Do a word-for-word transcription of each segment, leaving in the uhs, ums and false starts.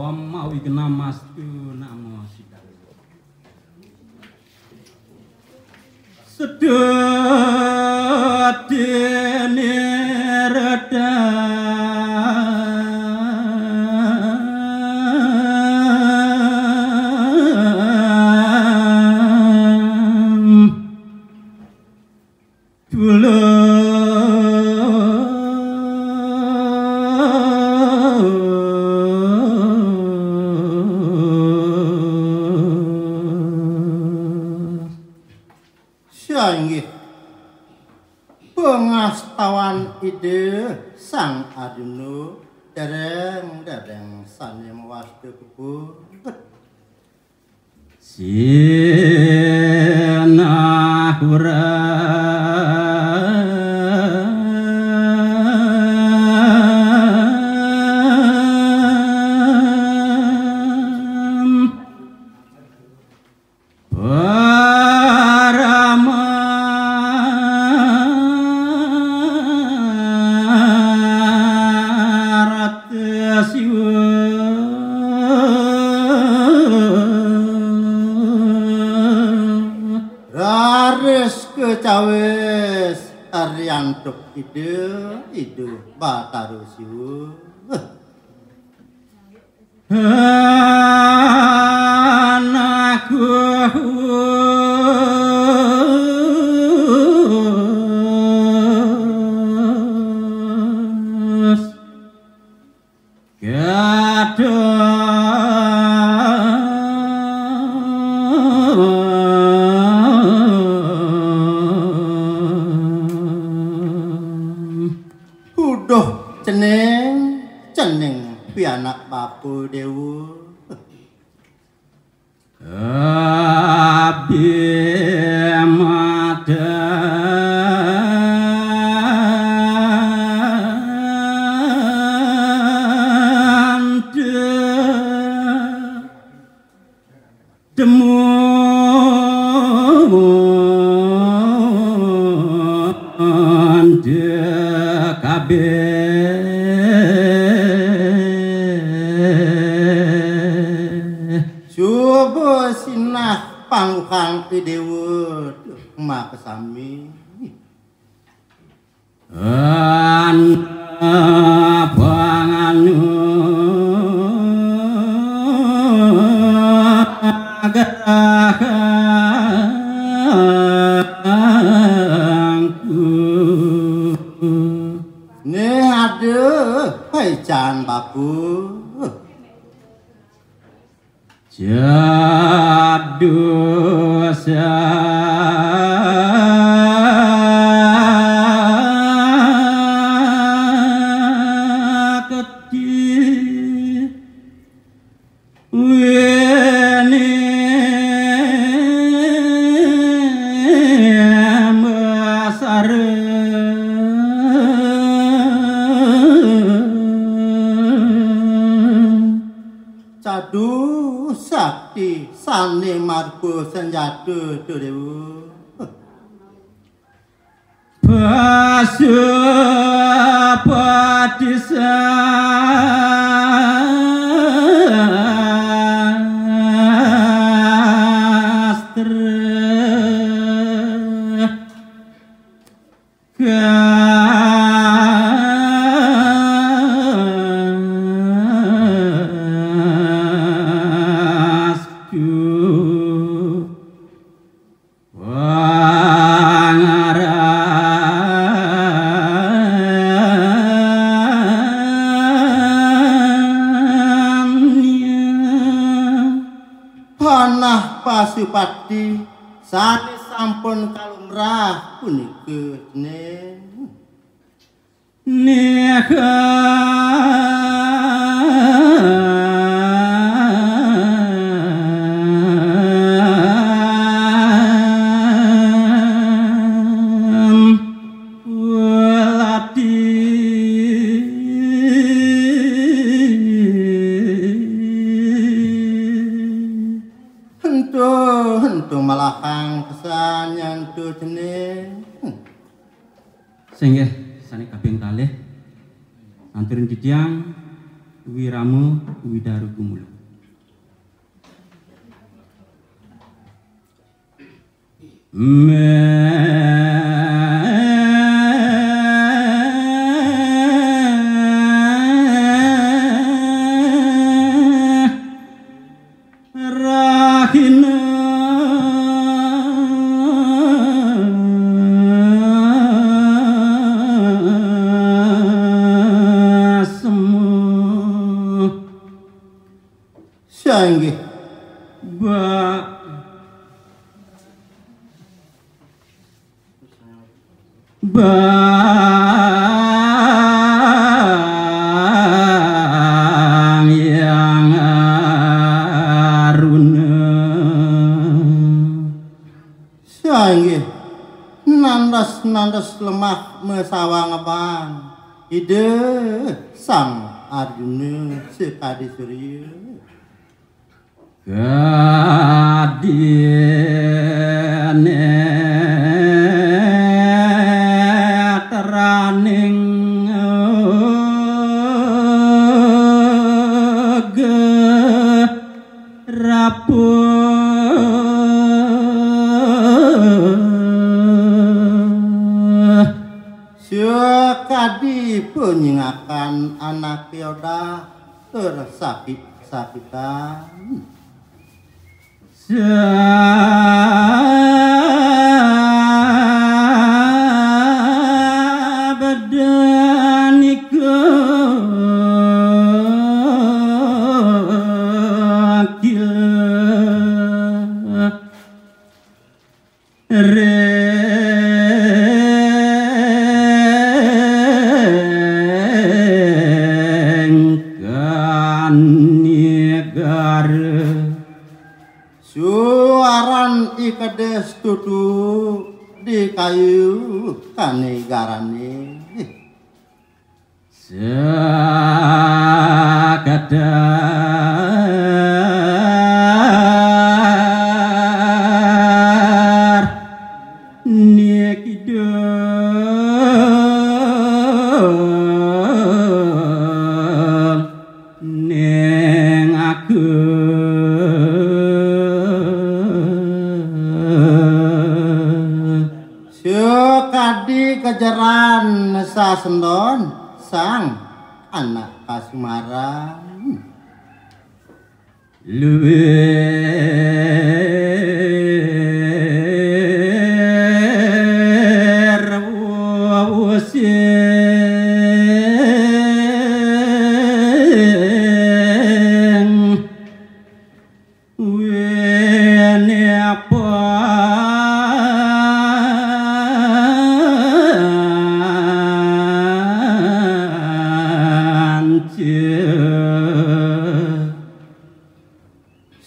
Mawi genamastu namo sidang. Sedadine redang. Tulus. Singgih pangastawan Ida Sang Arjuna, dereng-dereng sane mawasta kebun. Sinah urang Paramarta Siwa. Raris kacawis riantuk Ida, Ida Batara Siwa. Anakku. Kadang. Uduh cening, cening pianak bapa Dewa. Abdi madan. Temu kabeh. Suba sinah pangukang Idewa makasami. An panganu gerahangku. Nih ada paican baku. Jadu sakti wini masara. Cadu sakti sane marpa sanjata, Dewa. Pasupati sastra. Kastu pangaranya. Panah Pasupati sane sampun kalumrah punika, ning. Nika ulati. Ento, ento malahang pesan nyantu cening. Singgih, sane kaping kalih. Anturin titiang Wirama Widara Gumuluk. Rahina semu. Sanggih. Ba. Bang Hyang Aruna. Sanggih. Nandas-nandas lemah masawang abang. Ida Sang Arjuna sakadi surya. Kadi netraning gegerapah. Sakadi panyingakan anaké odah tur sakit-sakitan. Sabda nika kira. Ring kanigara. Suaran I Kedis tutu di kayu kanigarané. Sakadar niki dong ning aku. Sakadi kajeran sasendon sang anak kasumaran. Luwir wusing wene panca.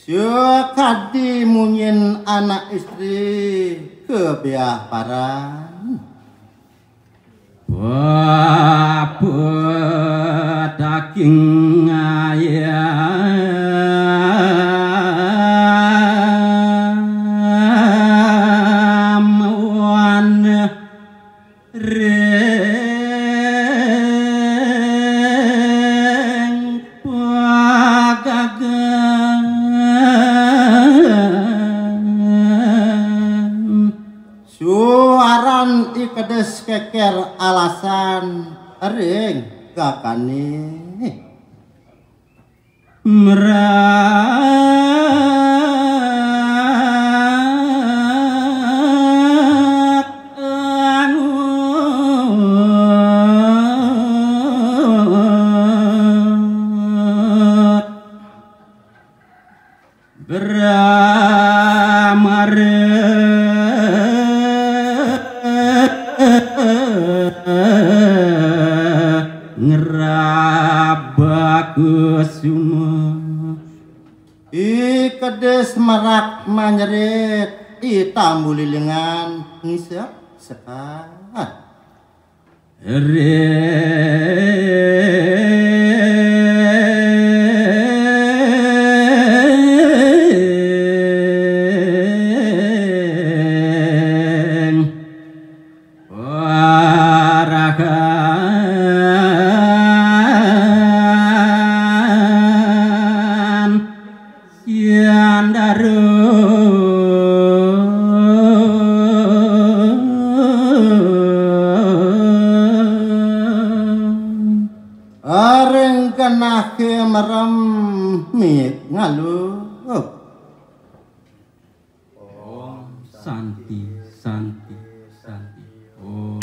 Sakadi munyin anak istri kabiaparan. Bapa daging ayam wan ring pagagan. Suaran I Kedis keker alasan ring kakané. Merak angut bramara ngrabak kusuma. I Kedis merak manyerit, I Tambulilingan ngisep sekat. Ring parakan Kenake merem mit ngalup. Om Santi, Santi, Santi. Om.